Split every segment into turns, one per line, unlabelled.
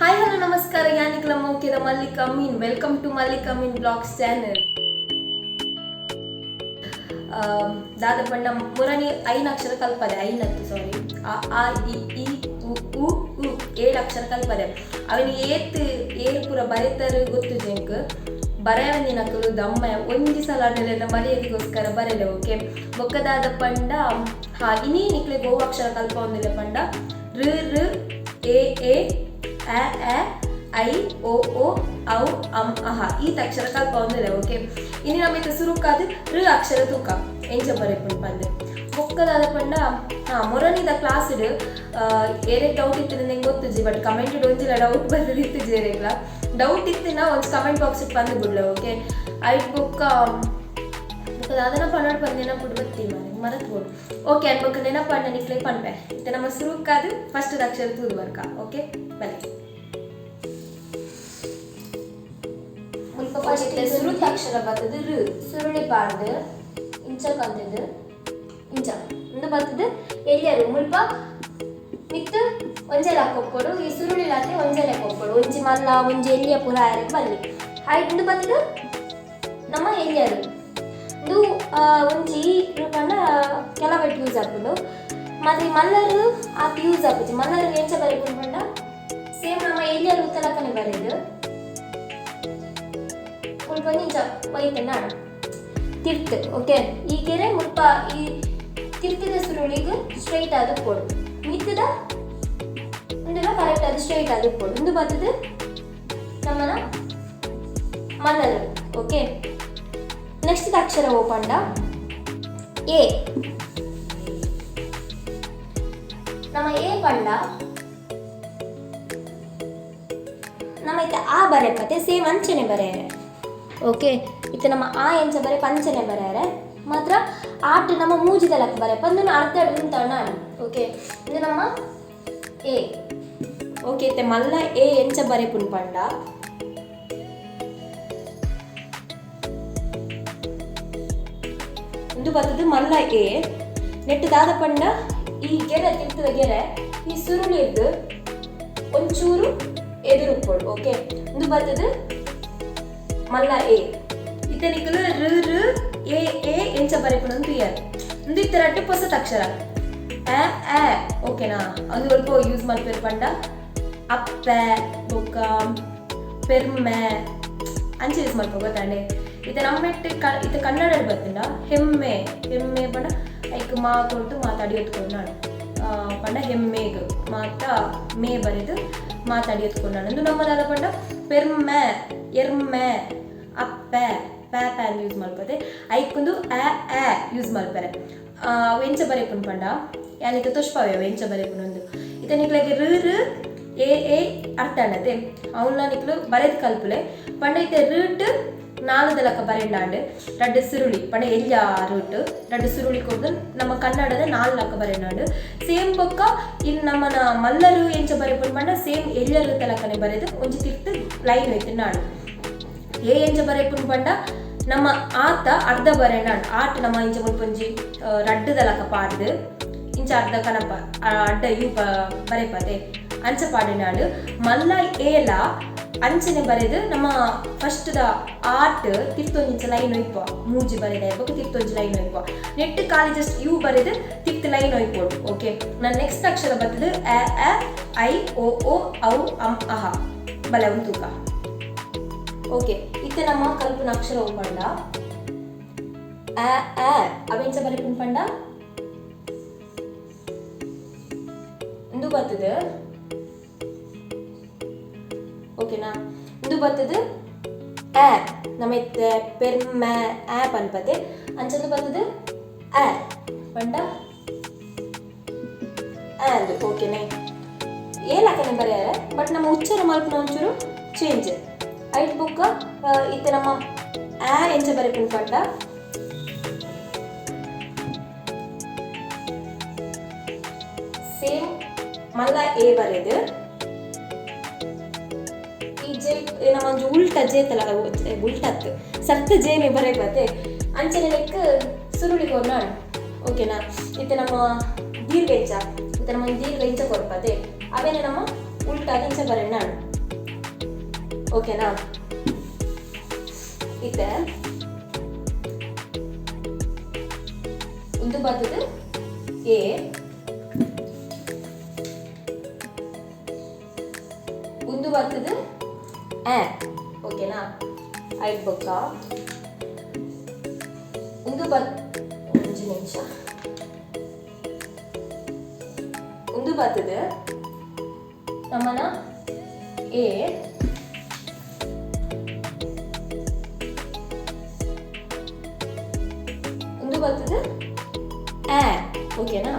Hi, hello, ನಮಸ್ಕಾರ. ಯಾನಿಕ್ಲ ಮೋಕೆದ Mallika Amin. Welcome to Mallika Amin vlogs channel. ದಾದ ಪಂಡ, ಮುರನಿ ಐನ್ ಅಕ್ಷರ ಕಲ್ಪದೆ. ಐನತ್ತು, ಸಾರಿ, ಅ, ಆ, ಇ, ಈ, ಉ, ಉ, ಉ, ಏಳು ಅಕ್ಷರ ಕಲ್ಪದೆ. ಅವನ ಏತ್ ಏರ್ ಪೂರ ಬರೆತರು ಗೊತ್ತು ಜೆಂಕ್. ಬರೆಯವಂದಿನಕುಲು ದಮ್ಮ ಒಂಜಿ ಸಲ ಆಂಡಲ ಮರ್ಯಾದೆಗೋಸ್ಕರ ಬರೆಲೆ, ಓಕೆ? ಬೊಕ್ಕ ದಾದ ಪಂಡ, ಹಾ, ಇನಿ ನಿಕ್ಲೆ ಗೋವ ಅಕ್ಷರ ಕಲ್ಪ ಒಂದಿಲ್ಲ ಪಂಡ, ಋ, ಋ, ಎ, ಎ, ಅ, ಅ, I, O, ಓ, ಔ, ಅಂ, ಅಹ, ಈ ಅಕ್ಷರ ಕಲ್ಪ ಒಂದಿಲ್ಲ, ಓಕೆ? ಇನಿ ನಮ್ಮ ಸುರುಕಾದ್ ಋ ಅಕ್ಷರ ತೂಕ, ಎಂಚ ಬರೆಪುಂಡು ಪಂದ್. ಬೊಕ್ಕದಾದ ಪಂಡ, ಹಾ, ಮೊರನಿದ ಕ್ಲಾಸ್ ಏರೆ ಡೌಟ್ ಇತ್ತು ನಂಗೆ ಗೊತ್ತುಜಿ, ಬಟ್ ಕಮೆಂಟ್ ಒಂಜಿಲ ಡೌಟ್ ಬರ್ತದೆ ಇತ್ತುಜಿ. ಏರೆಗ್ಲ ಡೌಟ್ ಇತ್ತಿನ ಒಂಜಿ ಕಮೆಂಟ್ ಬಾಕ್ಸ್ ಬಂದು ಬಿಡ್ಲ, ಓಕೆ? ಐಟ್ ಬೊಕ್ಕ ಬೊಕ್ಕ ದಾದನ ಪನ್ನಡ ಪಂದ್ ನೆನಪುಡು ಬತ್ತಿ ಮನೆ ಮರತ್ ಬೋಡು, ಓಕೆ? ಅನ್ ಬೊಕ್ಕ ನೆನಪಣ್ಣ ನಿಕ್ಲೆ ಪನ್ಪೆ. ಇತ್ತೆ ನಮ್ಮ ಸುರುಕಾದ್ ಫಸ್ಟ್ ಅಕ್ಷರ ತೂದು ಬರ್ಕ, ಓಕೆ? ಬಲೆ.
ಮುಲ್ಪ
ಫಸ್ಟ್
ಫಸ್ಟ್
ಸುರುತ ಅಕ್ಷರ ಬರ್ತದೆ ಋ.
ಸುರುಳಿ ಪಾಡ್ದು ಇಂಚ ಕಲ್ತದ್ದು ಇಂಚ. ಇಂದು ಬರ್ತದೆ ಎಲ್ಲಿಯರು ಮುಲ್ಪ ಮಿತ್ತು ಒಂಜೆ ಕೊಪ್ಪೊಡು. ಈ ಸುರುಳಿ ಲಾತೆ ಒಂಜೆ ಕೊಪ್ಪೊಡು. ಒಂಜಿ ಮಲ್ಲ, ಒಂಜಿ ಎಲ್ಲಿಯ ಪೂರ ಆಯರಿಗೆ ಬಲ್ಲಿ. ಹೈಟ್ ಇಂದು ಬರ್ತದೆ ನಮ್ಮ ಎಲ್ಲಿಯರು. ಇಂದು ಒಂಜಿ ಪಂಡ ಕೆಲವೆಟ್ ಯೂಸ್ ಆಪುಂಡು. ಮತ್ತೆ ಈ ಮಲ್ಲರು ಆತ್ ಯೂಸ್ ಆಪುಜಿ. ಮಲ್ಲರು ಎಂಚ ಬರೆಪುಂಡು ಪಂಡ, ಸೇಮ್ ನಮ್ಮ ಎಲ್ಲಿಯರು ತಲಕನೆ ಬರೆದು ಮುಲ್ಪ ಇಂಚ ಒಯ್ತೆ ನಾಡು ತಿರ್ತು, ಓಕೆ? ಈ ಗೆರೆ ಮುಲ್ಪ ಈ ತಿರ್ತದ ಸುರುಳಿಗೆ ಸ್ಟ್ರೈಟ್ ಆದ ಕೊಡು. ಮಿತ್ತದ ಉಂದೆಲ್ಲ ಕರೆಕ್ಟ್ ಆದ ಸ್ಟ್ರೈಟ್ ಆದ ಕೊಡು. ಇಂದು ಬರ್ತದೆ ನಮ್ಮನ ಮಲ್ಲರು, ಓಕೆ? ನೆಕ್ಸ್ಟ್ ಅಕ್ಷರ ಓ ಪಂಡ ಎ. ನಮ್ಮ ಎ ಪಂಡ ನಮ್ಮ ಇತ್ತ ಆ ಬರೆಪತೆ ಸೇಮ್ ಅಂಚನೆ ಬರೆಯರೆ, ಓಕೆ? ಇತ್ತ ನಮ್ಮ ಆ ಎಂಚ ಬರೆ ಪಂಚನೆ ಬರೆಯರೆ. ಮಾತ್ರ ಆಟ ನಮ್ಮ ಮೂಜಿದಲಕ್ಕ ಬರೆ ಪಂದು ಅರ್ಧ ಉಂತಣ್ಣ, ಓಕೆ? ಇದು ನಮ್ಮ ಎ,
ಓಕೆ? ಇತ್ತೆ ಮಲ್ಲ ಎ ಎಂಚ ಬರೆಪುಂಡು ಪಂಡ, ಇಂದು ಬತ್ತದು ಮಲ್ಲ ಎ. ನೆಟ್ಟು ದಾದ ಪಂಡ, ಈ ಗೆರೆ ತಿರ್ತದ ಗೆರೆ ಈ ಸುರುಳಿ ಇದ್ದು ಒಂಚೂರು ಎದುರುಪ್ಪೊಡು, ಓಕೆ? ಇಂದು ಬತ್ತದು ಮಲ್ಲ ಎ. ಇತ್ತೆ ನಿಕಲು ಋ, ಋ, ಎ, ಎ ಎಂಚ ಬರೆಪುಂಡು ಅಂತ ತೂಯರ್. ಇಂದು ಇತ್ತೆ ರಡ್ಡ್ ಪೊಸತ್ ಅಕ್ಷರ ಅ, ಆ, ಓಕೆನಾ? ಅದು ಒಲ್ಪ ಯೂಸ್ ಮಲ್ಪೆರ್ ಪಂಡ ಅಪ್ಪೆ ಬೊಕ್ಕ ಪೆರ್ಮೆ ಅಂಚ ಯೂಸ್ ಮಲ್ಪ, ಗೊತ್ತಾಂಡೆ? ಇತ್ತೆ ನಮ್ಮೆಟ್ ಕ ಇತ್ತೆ ಕನ್ನಡ ಬತ್ತುಂಡ ಹೆಮ್ಮೆ. ಹೆಮ್ಮೆ ಪಂಡ ಐಕ್ ಮಾ ಕೊರ್ದು ಮಾತಾಡಿ ಎತ್ಕೊಂಡು ಪಂಡ ಹೆಮ್ಮೆಗ್ ಮಾತ ಮೇ ಬರೆದು ಮಾತಾಡಿ ಎತ್ಕೊಂಡಾಣ. ಅಂದು ನಮ್ಮದಾದ ಪಂಡ ಪೆರ್ಮೆ, ಎರ್ಮೆ, ಅಪ್ಪೆ, ಪ್ಯಾ ಪ್ಯಾನ್ ಯೂಸ್ ಮಲ್ಪದೆ. ಐಕೊಂದು ಆ ಆ ಯೂಸ್ ಮಲ್ಪರೆ. ಅವು ಎಂಚ ಬರೆಪುಂಡು ಪಂಡ, ಯಾನಿತ ತೋಷ್ಪಾವೆ ಅವು ಎಂಚ ಬರೆಪುಂಡು ಒಂದು. ಇತ್ತೆ ನಿಕ್ಲೆಗ್ ಋ, ಋ, ಎ, ಎ ಅರ್ಥ ಆಂಡತೆ? ಅವನ್ನ ನಿಕ್ಲು ಬರೆದ್ ಕಲ್ಪುಲೆ. ಪಂಡ ಇತ್ತೆ ಋಟ್ ನಾಲ್ ದಲಕ ಬರೆಂಡಾಂಡ್. ರಡ್ಡ್ ಸುರುಳಿ ಪಂಡ ಎಲ್ಯ ರೂಟ್ ರಡ್ಡ್ ಸುರುಳಿ ಕೊರ್ದು ನಮ್ಮ ಕನ್ನಡದ ನಾಲ್ ಲಕ ಬರೆಂಡಾಂಡ್. ಸೇಮ್ ಬೊಕ್ಕ ಇನ್ ನಮ್ಮನ ಮಲ್ಲರು ಎಂಚ ಬರೆಪುಂಡು ಪಂಡ, ಸೇಮ್ ಎಲ್ಯರು ತಲಕನೆ ಬರೆದು ಒಂಜಿ ತಿರ್ತು ಲೈನ್ ಹೋಯ್ತು ನಾಡು. ಎ ಎಂಚ ಬರೆಪುಂಡು ಪಂಡ, ನಮ್ಮ ಆತ ಅರ್ಧ ಬರೆಂಡಾಂಡ್. ಆಟ ನಮ್ಮ ಇಂಚ ಮುಲ್ಪೊಂಜಿ ರಡ್ಡ್ ದಲಕ ಪಾಡ್ದು ಇಂಚ ಅರ್ಧ ಕನಪ ಅಡ್ಡ you ಬರೆಪದೆ ಅಂಚ ಪಾಡಿನಾಡು. ಮಲ್ಲ ಏಲ ಅಂಚನೆ ಬರೆದು ನಮ್ಮ ಫಸ್ಟ್ the art ತಿರ್ತೊಂಜಿಂಚ ಲೈನ್ ಒಯ್ಪ. ಮೂಜಿ ಬರೆದ ಬೊಕ್ಕ ತಿರ್ತೊಂಜಿ ಲೈನ್ ಒಯ್ಪ. ನೆಟ್ ಖಾಲಿ ಜಸ್ಟ್ you ಬರೆದು ತಿರ್ತು ಲೈನ್ ಒಯ್ಪೊಡು, ಓಕೆ? ನನ್ನ ನೆಕ್ಸ್ಟ್ ಅಕ್ಷರ ಬರ್ತದೆ ಅ, ಅ, I, O, ಓ, ಔ, ಅಂ, ಅಹ. ಬಲೆ ತೂಕ, ಓಕೆ? ಇತ್ತೆ ನಮ್ಮ ಕಲ್ಪನ ಅಕ್ಷರ ಪಂಡ ಅ, ಆ. ಅವೆಂಚ ಬರೆಪುಂಡು ಪಂಡ, ಇಂದು ಬರ್ತದೆ, ಓಕೆನಾ? ಇಂದು ಬರ್ತದೆ ಆ. ನಮ್ಮ ಇತ್ತೆ ಪೆರ್ಮೆ ಆ ಪನ್ಪತೆ ಅಂಚಂದು ಬರ್ತದೆ ಆ ಪಂಡ ಆ ಅಂದು, ಓಕೆನೆ? ಏಲಾಕನೆ ಬರೆಯಾರೆ, ಬಟ್ ನಮ್ಮ ಉಚ್ಚಾರ ಮಲ್ಪುನ ಒಂಚೂರು ಚೇಂಜ್. ಐಟ್ ಬೊಕ್ಕ ಇತ್ತೆ ನಮ್ಮ ಆ ಎಂಚ ಬರೆಪುಂಡು ಪಂಡ, ಸೇಮ್ ಮಲ್ಲ ಎ ಬರೆದು ಈ ಜೆ ನಮ್ಮ ಒಂಜಿ ಉಲ್ಟ ಜೇತಲ ಉಲ್ಟತ್ ಸರ್ತ ಜೇನೆ ಬರೆಪತೆ ಅಂಚನೆ ಲೆಕ್ಕ ಸುರುಳಿ ಕೊರ್ನಾಡು, ಓಕೆನಾ? ಇತ್ತೆ ನಮ್ಮ ದೀರ್ಘ ಇಂಚ, ಇತ್ತೆ ನಮ್ಮ ದೀರ್ಘ ಇಂಚ ಕೊರ್ಪತೆ. ಅವೇನೆ ನಮ್ಮ ಉಲ್ಟಾದ ಇಂಚ ಬರೆನಾಡು. ಓಕೆನಾ? ಇತ್ತೆ ಉಂದು ಬತ್ತದು ಎ, ಉಂದು ಬತ್ತದು ಎ. ಓಕೆನಾ? ಐಟ್ ಬೊಕ್ಕ ಉಂದು ಬತ್, ಒಂಜಿ ನಿಮಿಷ. ಉಂದು ಬತ್ತದು ನಮ್ಮನ ಎ, ಉಂದು ಬತ್ತದು ಎ. ಓಕೆನಾ?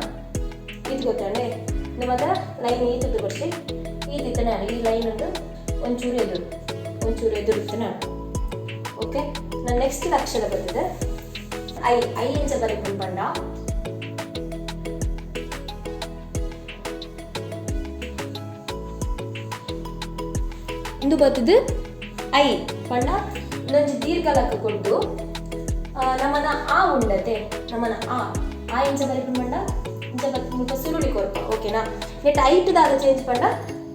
ಇದು ಗೊತ್ತಾಂಡೆ. ನಮ್ಮ ಲೈನ್ ಈತದ್ದು ಬರ್ಸಿ ಈತಿತ್ತನೆ. ಈ ಲೈನ್ ಉಂಟು, ಒಂಚೂರು ಎದುರು, ಒಂಚೂರು ಎದುರು ಇತ್ತನೆ. ಓಕೆ, ನಾನು ನೆಕ್ಸ್ಟ್ ಅಕ್ಷರ ಬರ್ತದೆ I. I ಎಂಚ ಬರೆಪುಂಡು ಪಂಡ, ಇಂದು ಬರ್ತದೆ I ಪಂಡ ಇನ್ನೊಂಜಿ ದೀರ್ಘ ಲಕ್ಕ ಕೊಟ್ಟು ನಮ್ಮನ ಆ ಉಂಡತೆ. ನಮ್ಮನ ಆ ಆ ಎಂಚ ಬರೆಪುಂಡು ಪಂಡ, ಇಂಚ ಮುಲ್ಪ ಸುರುಳಿ ಕೊರ್ಪ. ಓಕೆನಾ? ನೆಟ್ ಐಟ್ ದಾದ ಚೇಂಜ್ ಪಂಡ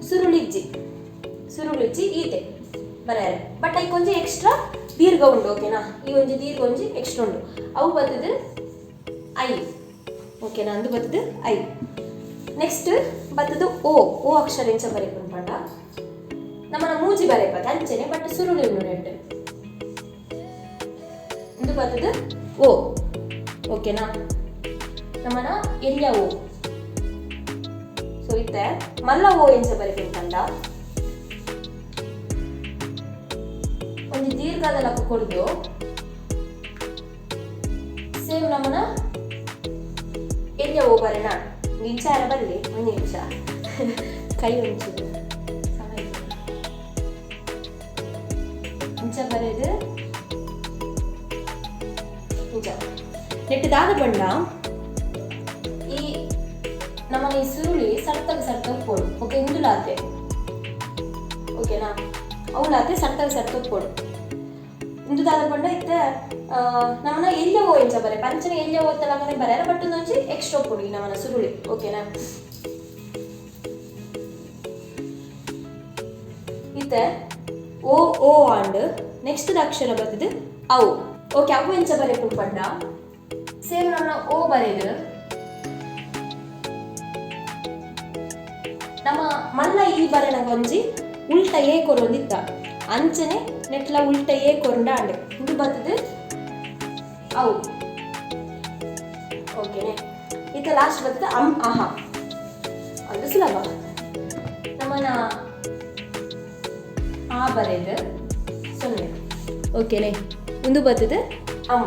ಸುರುಳಿಜ್ಜಿ, ಸುರುಳಿಜ್ಜಿ, ಈತೆ ಬರೆಯರೆ. ಬಟ್ ಐಕ್ ಒಂಜಿ ಎಕ್ಸ್ಟ್ರಾ ದೀರ್ಘ ಉಂಡು. ಓಕೆನಾ? ಈ ಒಂಜಿ ದೀರ್ಘ ಒಂಜಿ ಎಕ್ಸ್ಟ್ರಾ ಉಂಡು. ಅವು ಬರ್ತದೆ I. ಓಕೆನಾ? ಅಂದು ಬರ್ತದೆ I. Next ಬರ್ತದೆ ಓ. ಓ ಅಕ್ಷರ ಎಂಚ ಬರೆಪುಂಡು ಪಂಡ, ನಮ್ಮನ ಮೂಜಿ ಬರೆಪದ ಅಂಚನೆ, ಬಟ್ ಸುರುಳಿ ಉಂಡು ನೆಟ್. ಇಂದು ಬರ್ತದೆ ಓ. ಓಕೆನಾ? ನಮ್ಮನ ಎಲ್ಯ ಓ. ಸೊ ಇತ್ತೆ ಮಲ್ಲ ಓ ಎಂಚ ಬರೆಪುಂಡು ಪಂಡ, ಒಂಜಿ ದೀರ್ಘದ ಲಕ್ಕ ಕೊಡ್ದು ಸೇಮ್ ನಮ್ಮನ ಎಲ್ಯ ಓ ಬರೆನ. ಇಂಚಾರ ಬರಲಿ, ಒಂದು ನಿಮಿಷ, ಕೈ ಒಂಚೂರು ಸಮಯ. ಇಂಚ ಬರೆದು ಇಂಚ ನೆಟ್ಟು ದಾದ ಪಂಡ, ಈ ನಮ್ಮನ ಈ ಸುರುಳಿ ಸರ್ತಗ ಸರ್ತಗ ಪೋಡು. ಓಕೆ, ಇಂದುಲಾತೆ. ಓಕೆನಾ? ಅವುಲಾತೆ ಸರ್ತಗ ಸರ್ತಗ ಪೋಡು. ಇಂದು ದಾದ ಪಂಡ, ಇತ್ತೆ ನಮ್ಮನ ಎಲ್ಯ ಓ ಎಂಚ ಬರೆ ಪಂಚನೆ ಎಲ್ಯ ಓತ್ತಲಂಗನೆ ಬರೆಯರ, ಬಟ್ ಒಂದೊಂಜಿ ಎಕ್ಸ್ಟ್ರಾ ಪೋಡು ಈ ನಮ್ಮನ ಸುರುಳಿ. ಓಕೆನಾ? ಇತ್ತೆ ಓ ಓ ಆಂಡ್ ನೆಕ್ಸ್ಟ್ ಅಕ್ಷರ ಬರ್ತದೆ ಅವು. ಓಕೆ, ಅವು ಎಂಚ ಬರೆಪುಂಡು ಪಂಡ, ಸೇಮ್ ನಮ್ಮ ಓ ಬರೆದು ನಮ್ಮ ಮಲ್ಲ ಈ ಬರೆನಗ ಒಂಜಿ ಉಲ್ಟ ಏ ಕೊರೊಂದಿತ್ತ ಅಂಚನೆ ನೆಟ್ಲ ಉಲ್ಟ ಏ ಕೊರಂಡ ಅಂಡ್ ಇಂದು ಬರ್ತದೆ ಅವು. ಓಕೆನೆ? ಇತ್ತ ಲಾಸ್ಟ್ ಬರ್ತದೆ ಅಂ ಅಹ. ಅದು ಸುಲಭ. ನಮ್ಮನ ಆ ಬರೆದು 0. ಓಕೆನೆ? ಒಂದು ಬರ್ತದೆ ಅಂ.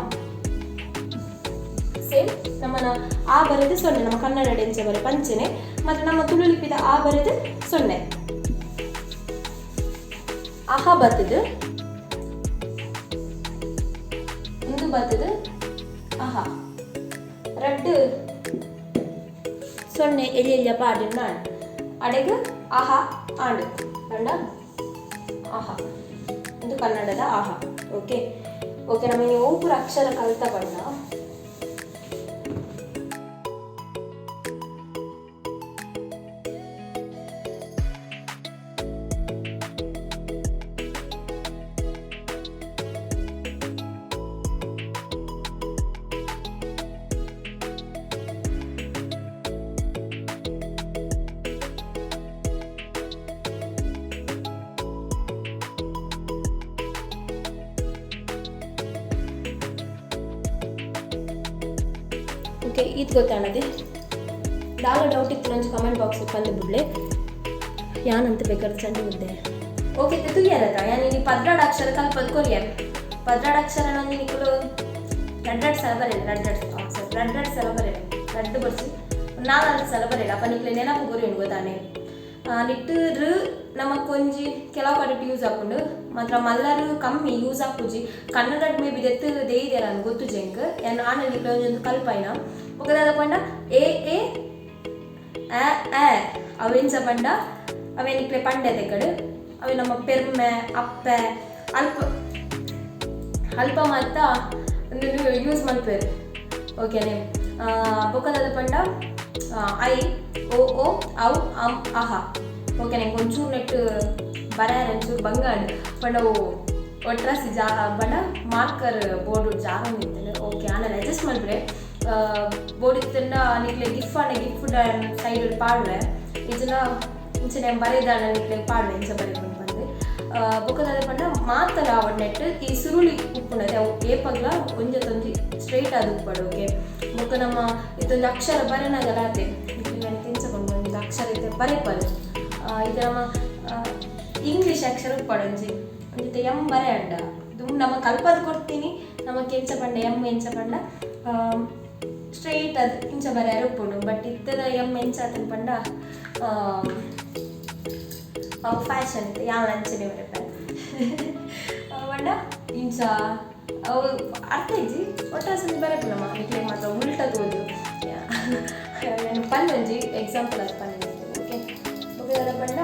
ಸೇಮ್ ನಮ್ಮನ ಆ ಬರೆದು 0. ನಮ್ಮ ಕನ್ನಡ ಡೆಂಚ ಬರೆ ಪಂಚನೆ ಮತ್ತು ನಮ್ಮ ತುಳು ಲಿಪಿದ ಆ ಬರೆದು 0. ಅಹ ಬರ್ತದೆ, ಇಂದು ಬರ್ತದೆ ಅಹ. ರಡ್ಡು 0 ಎಲ್ಲಿ ಎಲ್ಲಿಯ ಪಾಡಿನ ಅಡೆಗ್ ಅಹ ಆಂಡು ಪಂಡ ಆಹ. ಇದು ಕನ್ನಡದ ಆಹ. ಓಕೆ ಓಕೆ, ನಮಗೆ ಒಬ್ಬರು ಅಕ್ಷರ ಕಲ್ತ ಪಂಡ, ಓಕೆ, ಇದು ಗೊತ್ತಾಣದೆ. ದಾಲ ಡೌಟ್ ಇತ್ತು ನಂಜು ಕಮೆಂಟ್ ಬಾಕ್ಸ್ ಬಂದು ಬಿಡ್ಲೆ. ಯಾನಂತ ಬೇಕಾದ್ರೆ ಚಂಡಿ ಮುದ್ದೆ. ಓಕೆ, ತುಯ್ಯಾರತ್ತ ಯಾನ್ ಇಲ್ಲಿ 12 ಅಕ್ಷರ ಕಲ್ಪದ್ ಕೊರಿಯರ್. 12 ಅಕ್ಷರ ನಂಜಿ ನಿಕುಲು ರಡ್ಡಡ್ ಸಲ ಬರೆಯಲ್ಲ, ರಡ್ಡಡ್ ಸರಿ, ರಡ್ಡಡ್ ಸಲ ಬರೆಯಲ್ಲ, ರಡ್ಡು ಬರ್ಸಿ ನಾಲ್ಕು ಸಲ ಬರೆಯಲ್ಲ. ಅಪ್ಪ ನಿಕ್ಲೆ ನೆನಪು ಗುರಿ ಉಂಡು ಗೊತ್ತಾನೆ. ನಿಟ್ಟು ರು ನಮಕ್ಕೊಂಜಿ ಕೆಲವು ಕಡೆ ಯೂಸ್ ಆಪುಂಡು, ಮಾತ್ರ ಮಲ್ಲರು ಕಮ್ಮಿ ಯೂಸ್ ಆಪುಜಿ. ಕನ್ನಡ ಮೇ ಬಿ ದೆತ್ತು ದೇಯಿದೆ ನಾನು ಗೊತ್ತು ಜೆಂಕ್ ಯಾನ್ ಆನ ನಿಕ್ಲೆ ಒಂಜೊಂದು ಕಲ್ಪಾಯಿನ. ಬೊಕ ಪಂಡ ಎ ಎ ಅ ಅ ಅವೆಂಚ ಪಂಡ ಅವೆ ನಿಕ್ಲೆ ಪಂಡೆ ತೆಕ್ಕಡು. ಅವೆ ನಮ್ಮ ಪೆರ್ಮೆ ಅಪ್ಪೆ ಅಲ್ಪ ಅಲ್ಪ ಮಾತ ಯೂಸ್ ಮಲ್ಪೆರ್. ಓಕೆನೆ? ಬೊಕದಾದ ಪಂಡ I O ಓ ಔ ಅಂ ಅಹ. ಓಕೆ, ನಂಗೆ ಒಂಚೂರು ನೆಟ್ಟು ಬರೆಯರ ಒಂಚೂರು ಬಂಗಾಂಡ್ ಪಂಡ ಅವು ಒಟ್ರಾಸಿ ಜಾ ಪಂಡ ಮಾರ್ಕರ್ ಬೋರ್ಡ್ ಜಾರೊಂದಿತ್ತಂಡ್. ಓಕೆ, ಆಂಡಲ ಅಡ್ಜಸ್ಟ್ ಮಲ್ಪುಲೆ. ಬೋರ್ಡ್ ಇತ್ತಂಡ ನಿಕ್ಲೆ ಗಿಫ್ಟ್ ಆಂಡ ಗಿಫ್ಟ್ ಸೈಡ್ ಪಾಡುವೆ, ಇಜ್ಜಿಂಡ ಇಂಚನೆ ಬರೆದಾಂಡ ನಿಕ್ಲೆ ಪಾಡುವೆ ಇಂಚ ಬರೆಪುಂಡು ಪಂದ್. ಬೊಕ್ಕ ದಾದ ಪಂಡ ಮಾತಲ ಆವಡ್ ನೆಟ್ಟ್ ಈ ಸುರುಳಿ ಉಪ್ಪುಂಡತೆ, ಅವು ಏಪಗ್ಲ ಒಂಜತ್ತೊಂಜಿ ಸ್ಟ್ರೈಟ್ ಆದ್ ಉಪ್ಪಡ್. ಓಕೆ, ಬೊಕ್ಕ ನಮ್ಮ ಇತ್ತೊಂಜಿ ಅಕ್ಷರ ಬರೆನಗಲ ಆತೆ ಇಂಚ ಪನ್ಪುಂಡು, ಒಂಜಿ ಅಕ್ಷರ ಇತ್ತೆ ಬರೆಪಲ್. ಇತ್ತೆ ನಮ್ಮ ಇಂಗ್ಲೀಷ್ ಅಕ್ಷರ ಉಪ್ಪಡ್, ಒಂಜಿ ಒಂಜಿತ್ತೆ ಎಮ್ ಬರೆಯಂಡ ದುಂಬು ನಮ ಕಲ್ಪದ್ ಕೊರ್ತೀನಿ. ನಮಕ್ ಎಂಚ ಪಂಡ ಎಮ್ ಎಂಚ ಪಂಡ ಸ್ಟ್ರೈಟ್ ಅದು ಇಂಚ ಬರೆಯರೆ ಉಪ್ಪುಂಡು. ಬಟ್ ಇತ್ತೆದ ಎಮ್ ಎಂಚ ಆತುಂಡು ಪಂಡ ಅವು ಫ್ಯಾಷನ್, ಯಾನ್ ಅಂಚನೆ ಬರೆಪೆ. ಪಂಡ ಇಂಚ ಅವು ಅರ್ಥ ಇಜ್ಜಿ, ಒಟ್ರಾಸಿ ಬರೆಪು ನಮ. ನಿಕ್ಲೆಗ್ ಮಾತ್ರ ಉಲ್ಟ ತೋಜು. ಯಾನ್ ಪನ್ನೆ ಒಂಜಿ ಎಕ್ಸಾಂಪಲ್ ಆದ್ ಪನ್ನೆ. ಓಕೆ, ಬೊಕ ದಾದ ಪಂಡ,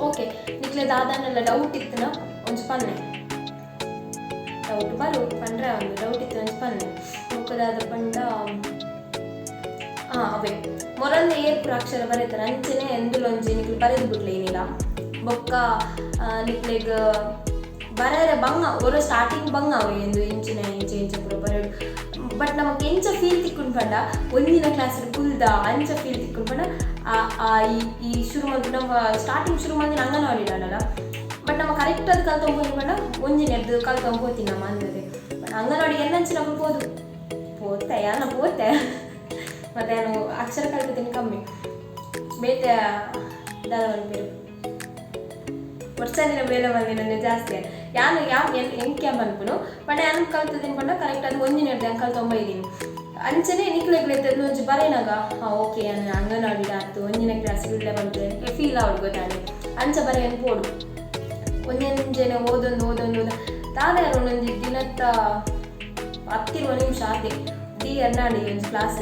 ಓಕೆ, ನಿಕ್ಲೆ ದಾದಾಂಡಲ ಡೌಟ್ ಇತ್ತುನ ಒಂಜಿ ಪನ್ನೆ. ಡೌಟ್ ಬರು ಪಂಡ್ರೆ ಒಂದು ಡೌಟ್ ಇತ್ತು ಒಂಜಿ ಪನ್ನೆ. ಬೊಕ ದಾದ ಪಂಡ, ಅವೇ ಮೊರಂದ ಏರ್ ಪೂರ ಅಕ್ಷರ ಬರೆತಾರೆ ಅಂಚನೆ ಎಂದುಲೊಂಜಿ ನಿಕ್ಲು ಬರೆದು ಬಿಡ್ಲೆ ಏನಿಲ್ಲ. ಬೊಕ್ಕ ನಿಕ್ಲೆಗ್ ಬರೆಯರೆ ಬಂಗ ಒರ ಸ್ಟಾರ್ಟಿಂಗ್ ಬಂಗ ಅವು ಎಂದು ಇಂಚಿನ ಇಂಚ ಇಂಚ ಪೂರ ಬರೆಯೋಡು. ಬಟ್ ನಮಕ್ ಎಂಚ ಫೀಲ್ ತಿಕ್ಕುಂಡು ಪಂಡ, ಒಂಜಿನ ಕ್ಲಾಸ್ ಕುಲ್ದ ಅಂಚ ಫೀಲ್ ತಿಕ್ಕುಂಡು ಪಂಡ, ಆ ಆ ಈ ಈ ಶುರು ಮಲ್ಪು ನಮ್ಮ ಸ್ಟಾರ್ಟಿಂಗ್ ಶುರು ಮಲ್ದಿನ ಅಂಗನವಾಡಿ ಆಂಡಲ, ಬಟ್ ನಮ್ಮ ಕರೆಕ್ಟ್ ಅದು ಕಲ್ತೊಂದು ಪೋಯಿನ ಪಂಡ ಒಂಜಿನೆರ್ದು ಕಲ್ತೊಂದು ಪೋತೀನಿ ನಮ್ಮ ಅಂದದೆ. ಬಟ್ ಅಂಗನವಾಡಿ ಎನ್ನಂಚಿನಕುಲು ಪೋದು ಪೋತೆ, ಯಾನ ಪೋತೆ. ಮತ್ತೆ ನಾನು ಅಕ್ಷರ ಕಲ್ತಿದ್ದೀನಿ ಕಮ್ಮಿ, ಬೇತೆ ದಾದ ಪನ್ಪೆರ್ ವರ್ಷದಿನ ಬೇಲೆ ಮಲ್ದಿನ ಜಾಸ್ತಿ. ಯಾನು ಯಾವ ಎನ್ ಎಂಕ್ಯಾ ಮನ್ಪುನು ಪಂಡ ಯಾನ್ ಕಲ್ತಿದ್ದೀನಿ ಪಂಡ ಕರೆಕ್ಟ್ ಅದು ಒಂಜಿನೆರ್ದು ಯಾನ್ ಕಲ್ತೊಂಬೈದೀನಿ. ಅಂಚನೆ ನಿಕ್ಲೆಗ್ ಒಂಜಿ ಬರೆನಾಗ, ಹಾಂ ಓಕೆ, ಯಾನ್ ಅಂಗನವಾಡಿ ಆತು, ಒಂಜಿನ ಕ್ಲಾಸ್ ಉಳ್ಳೆ ಬಂತೆ ಫೀಲ್ ಆವಡ್ ಗೊತ್ತಾಂಡ್. ಅಂಚ ಬರೆಯನ್ ಪೋಡು. ಒಂಜೊಂಜೆನೆ ಓದೊಂದು ಓದೊಂದು ಓದ ದಾದ ಯಾರು ಒಂದೊಂಜಿ ದಿನತ್ತ 10-20 ನಿಮಿಷ ಆತೆ ಡಿ ಎರ್ನಾಡಿ ಒಂಜಿ ಕ್ಲಾಸ್.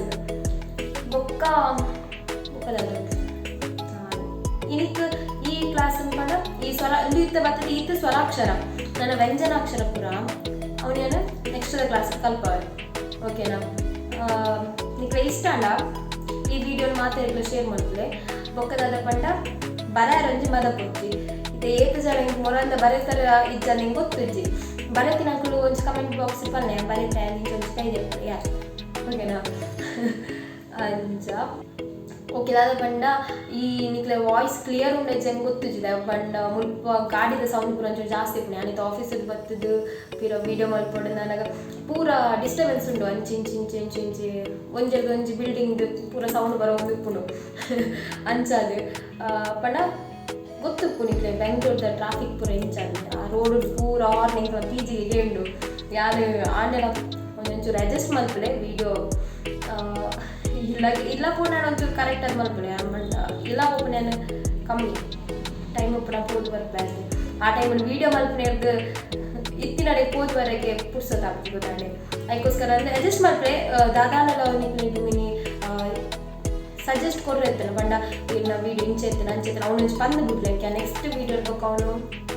ಬೊಕ್ಕ ಬೊಕ್ಕ ಇನಿಕ್ ಈ ಕ್ಲಾಸ್ ಪಂಡ ಈ ಸ್ವರ ಇಂದು ಇತ್ತ ಬರ್ತದೆ, ಈತ ಸ್ವರಾಕ್ಷರ, ನನ್ನ ವ್ಯಂಜನಾಕ್ಷರ ಪೂರ ಅವನೇನು ನೆಕ್ಸ್ಟ್ ಕ್ಲಾಸ್ ಕಲ್ಪವೆ. ಓಕೆನಾ? ನಿಕ್ಲೆ ಇಷ್ಟ ಅಲ್ಲ ಈ ವಿಡಿಯೋನ ಮಾತಾಡಿದ್ಲು ಶೇರ್ ಮಾಡ್ತದೆ. ಬೊಕ್ಕದಾದ ಪಂಡ ಬರೆಯರೊಂಜಿ ಮದ ಕೊಡ್ತಿ. ಇತ್ತೆ ಏತ್ ಜನ ಇಂಕ್ ಮೊರಂದ ಬರೆತರ ಇಜ್ಜ ನಿಂಗೆ ಗೊತ್ತಿಜ್ಜಿ. ಬರೆತಿನಕುಲು ಒಂಜಿ ಕಮೆಂಟ್ ಬಾಕ್ಸ್ ಪನ್ನೆ, ಬರೆತೆ ನಿಂಗೆ ಒಂಜಿ ಕೈ ದೆಪ್ಪು ಯಾರ್. ಓಕೆನಾ? ಅಂಚ ಓಕೆ, ದಾದ ಪಂಡ ಈ ನಿಕ್ಲೆ ವಾಯ್ಸ್ ಕ್ಲಿಯರ್ ಉಂಡೆ ಜಂಗ್ ಗೊತ್ತಿಜ್ಜಿದೆ. ಪಂಡ ಮುಲ್ಪ ಗಾಡಿದ ಸೌಂಡ್ ಪೂರ ಒಂಚೂರು ಜಾಸ್ತಿ ಇಪ್ಪುಂಡು. ಯಾನಿತ್ತೆ ಆಫೀಸಿಗೆ ಬತ್ತದು ಪಿರ ವೀಡಿಯೋ ಮಲ್ಪೊಡು ನನಗ ಪೂರ ಡಿಸ್ಟರ್ಬೆನ್ಸ್ ಉಂಡು. ಅಂಚಿ ಇಂಚಿ ಇಂಚಿ ಇಂಚಿ ಇಂಚಿ ಒಂಜೆರ್ದು ಒಂಜಿ ಬಿಲ್ಡಿಂಗ್ ಪೂರ ಸೌಂಡ್ ಬರೋಂದು ಇಪ್ಪುಂಡು. ಅಂಚಾದ್ ಪಂಡ ಗೊತ್ತುಪ್ಪು ನಿಕ್ಲೆ ಬೆಂಗ್ಳೂರ್ದ ಟ್ರಾಫಿಕ್ ಪೂರ ಇಂಚಾದ್. ಆ ರೋಡ್ ಪೂರ ಆರ್ನ್ ಎಂಕ್ಲ ಪಿ ಜಿಗೆ ಉಂಡು. ಯಾನ್ ಆಂಡಲ ಒಂಜೊಂಚೂರು ಅಡ್ಜಸ್ಟ್ ಮಲ್ಪುಲೆ. ವೀಡಿಯೋ ಇಲ್ಲ ಇಲ್ಲ ಪೋನ ಒಂಚೂರು ಕರೆಕ್ಟ್ ಆಗಿ ಮಲ್ಪುಲೆ. ಪಂಡ ಇಲ್ಲ ಪೋಪುನ ಕಮ್ಮಿ ಟೈಮ್ ಉಪ್ಪುನ ಪೋದು ಬರ್ಪೆ. ಆ ಟೈಮಲ್ಲಿ ವೀಡಿಯೋ ಮಲ್ಪುನೆರ್ದ್ ಇತ್ತಿನಡೆ ಪೋದುವರೆಗೆ ಪುರ್ಸೊತ್ತು ಆಪುಜಿ ಗೊತ್ತಾಂಡೆ. ಅದಕ್ಕೋಸ್ಕರ ಅಂದ್ರೆ ಅಡ್ಜಸ್ಟ್ ಮಲ್ಪುಲೆ. ದಾದಾಂಡಲ ನಿಕ್ಲೆಗ್ ಮಿನಿ ಸಜೆಸ್ಟ್ ಕೊರ್ರೆ ಇತ್ತಲ್ಲ, ಪಂಡ ಇನ್ನ ವೀಡಿಯೋ ಇಂಚ ಇತ್ತನ ಅಂಚ ಇತ್ತನ, ಅವ್ನು ಒಂಜಿ ಪಂದ್ ಬುಡ್ಲೆ. ನೆಕ್ಸ್ಟ್ ವೀಡಿಯೋ ಬೊಕ್ಕ ಅವನು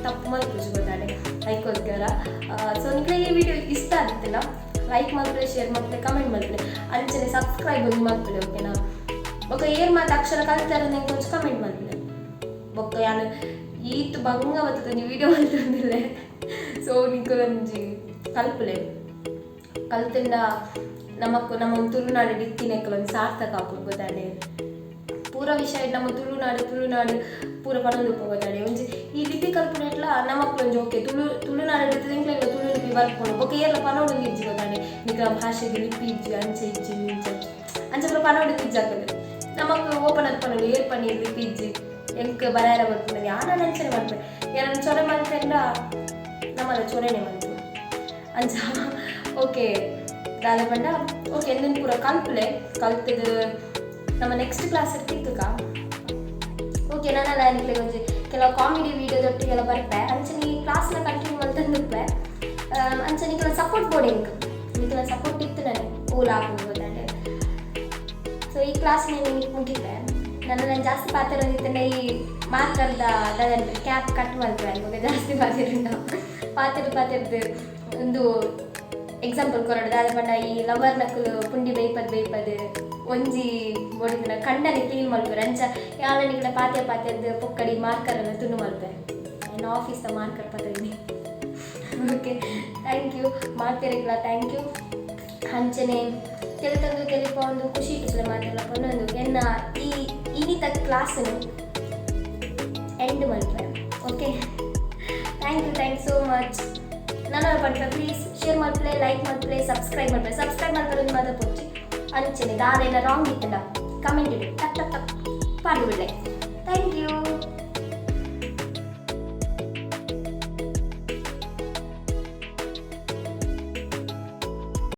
ತಪ್ಪು ಮಲ್ಪುಜಿ ಗೊತ್ತಾಂಡೆ. ಅದಕ್ಕೋಸ್ಕರ ಸೊ ನಿಕ್ಲೆ ಈ ವಿಡಿಯೋ ಇಷ್ಟ ಆಗಿತ್ತಲ್ಲ, ಲೈಕ್ ಮಲ್ಪುಲೆ, ಶೇರ್ ಮಲ್ಪುಲೆ, ಕಮೆಂಟ್ ಮಲ್ಪುಲೆ, ಅಂಚನೆ ಸಬ್ಸ್ಕ್ರೈಬ್ ಒಂಜಿ ಮಲ್ಪುಲೆ. ಓಕೆನಾ? ಬೊಕ್ಕ ಏರ್ ಮಾತ ಅಕ್ಷರ ಕಲ್ತಾರ ನಂಗೆ ಒಂಜಿ ಕಮೆಂಟ್ ಮಲ್ಪುಲೆ. ಬೊಕ್ಕ ಯಾನ್ ಈತ್ ಬಂಗ ಬರ್ತದೆ ಒಂಜಿ ವೀಡಿಯೋ ಮಲ್ತೊಂದಿಲ್ಲೆ. ಸೊ ನಿಕ್ಲ್ ಒಂಜಿ ಕಲ್ಪುಲೆ. ಕಲ್ತಿಂಡ ನಮಕ್ ನಮ್ಮ ತುಳುನಾಡು ಇತ್ತಿನೆಕ್ಕಲ ಒಂಜಿ ಸಾರ್ಥಕ ಆಪುಂಡು ಗೊತ್ತಾಂಡೆ. ಪೂರ ವಿಷಯ ನಮ್ಮ ತುಳುನಾಡು ತುಳುನಾಡು ಪೂರ ಪನೊಂದು ಗೊತ್ತಾಂಡೆ. ಒಂಜಿ ಈ ಲಿಪಿ ಕಲ್ಪುನೆಟ್ಲ ನಮಕ್ ಒಂಜಿ ಓಕೆ, ತುಳುನಾಡು ಇತ್ತಿನ ತುಳು ಲಿಪಿ ಬರ್ಪುಂಡು. ಬೊಕ್ಕ ಏರ್ಲ ಪನೊಡು ಇಜ್ಜಿ ಗೊತ್ತಾಂಡೆ. ನಿಕ್ಲ ಭಾಷೆಗೆ ಲಿಪಿ ಇಜ್ಜಿ, ಅಂಚೆ ಇಜ್ಜಿ, ಇಂಚೆ ಅಂಚೆ ಪೂರ ಪನೊಡು ಇಜ್ಜಿ. ಆಕುಲು ನಮಕ್ ಓಪನ್ ಆದ್ ಪನೊಡು, ಏರ್ ಪನಿ ಲಿಪಿ ಇಜ್ಜಿ, ಎಂಕ್ ಬರಾಯರ ಬರ್ಪುಂಡು. ಯಾನ ಅಂಚನೆ ಮಲ್ಪೆ. ಯಾರನ್ನ ಚೊರೆ ಮಲ್ತೆಂಡ ನಮ್ಮಲ ಚೊರೆನೆ ಮಲ್ಪು ಅಂಚ. ಓಕೆ, ದಾದ ಪಂಡ, ಓಕೆ, ಎಂದನ್ ಪೂರ ಕಲ್ಪುಲೆ. ಕಲ್ತದು ನಮ್ಮ ನೆಕ್ಸ್ಟ್ ಕ್ಲಾಸ್ ತಿಕ್ಕುಕ.
ಓಕೆ, ನಾನು ನಿಕ್ಲೆಗ್ ಒಂಜಿ ಕೆಲವು ಕಾಮಿಡಿ ವೀಡಿಯೋದೊಟ್ಟಿಗೆಲ್ಲ ಬರ್ಪೆ. ಅಂಚನೆ ಈ ಕ್ಲಾಸ್ನ ಕಂಟಿನ್ಯೂ ಮಲ್ತೊಂದುಪ್ಪೆ. ಅಂಚ ನಿಕ್ಲ ಸಪೋರ್ಟ್ ಬೋಡು ಎಂಕ್. ನಿಕ್ಲ ಸಪೋರ್ಟ್ ಇತ್ತು ನನಗೆ ಓಲ್ ಆಪುಂಡು ಗೊತ್ತಾಂಡೆ. ಸೊ ಈ ಕ್ಲಾಸ್ ನಾನು ಮುಗಿತೆ. ನನ್ನ ನಾನು ಜಾಸ್ತಿ ಪಾತೆರೊಂದಿತ್ತಂಡ ಈ ಮಾರ್ಕರ್ದ ದಾದ ಕ್ಯಾಪ್ ಕಟ್ ಮಲ್ಪೆ. ಬೊಕ ಜಾಸ್ತಿ ಪಾತೆರುಂಡ ಪಾತೆರ್ ಪಾತೆರ್ದು ಒಂದು ಎಕ್ಸಾಂಪಲ್ ಕೊರಡು. ದಾದ ಪಂಡ ಈ ಲವರ್ ನಕುಲು ಪುಂಡಿ ಬೇಯ್ಪದ್ ಬೇಯ್ಪದ್ ಒಂಜಿ ಬೋಡಿದಿನ ಕಂಡನೆ ಕ್ಲೀನ್ ಮಲ್ಪೆರ್. ಅಂಚ ಯಾನ ನಿಕ್ಲೆ ಪಾತೆ ಪಾತೆರ್ದು ಪೊಕ್ಕಡಿ ಮಾರ್ಕರ್ ಎಲ್ಲ ತುಂಡು ಮಲ್ಪೆ. ಎನ್ನ ಆಫೀಸ್ದ ಮಾರ್ಕರ್ ಪತ್ತೊಂದು. ಓಕೆ, thank you ಮಾತೆರೆಗ್ಲ, thank you. ಅಂಚನೆ ತೆಲಿತಂದು ತೆಲಿಪೊಂದು ಖುಷಿ ಇಟ್ಟುಪ್ಲೆ ಮಾತೆಲ್ಲ ಪನ್ನೊಂದು ಎನ್ನ ಈ ಇನಿತ ಕ್ಲಾಸನ್ನು ಎಂಡ್ ಮಲ್ಪೆ. Okay, thank you, thank so much. ನಾನು ಪನ್ಪೆ, ಪ್ಲೀಸ್ ಶೇರ್ ಮಲ್ಪಲೆ, ಲೈಕ್ ಮಲ್ಪಲೆ, ಸಬ್ಸ್ಕ್ರೈಬ್ ಮಲ್ಪಲೆ. ಸಬ್ಸ್ಕ್ರೈಬ್ ಮಲ್ಪಲೆ ಮಾತ ಪೊಚ್ಚಿ. ಅಂಚನೆ ದಾದೆಲ್ಲ ರಾಂಗ್ ಇತ್ತಂಡ ಕಮೆಂಟ್ ಇಡು, ಟಕ್ ಟಕ್ ಟಕ್ ಪಾಡು ಬಿಡ್ಲೆ.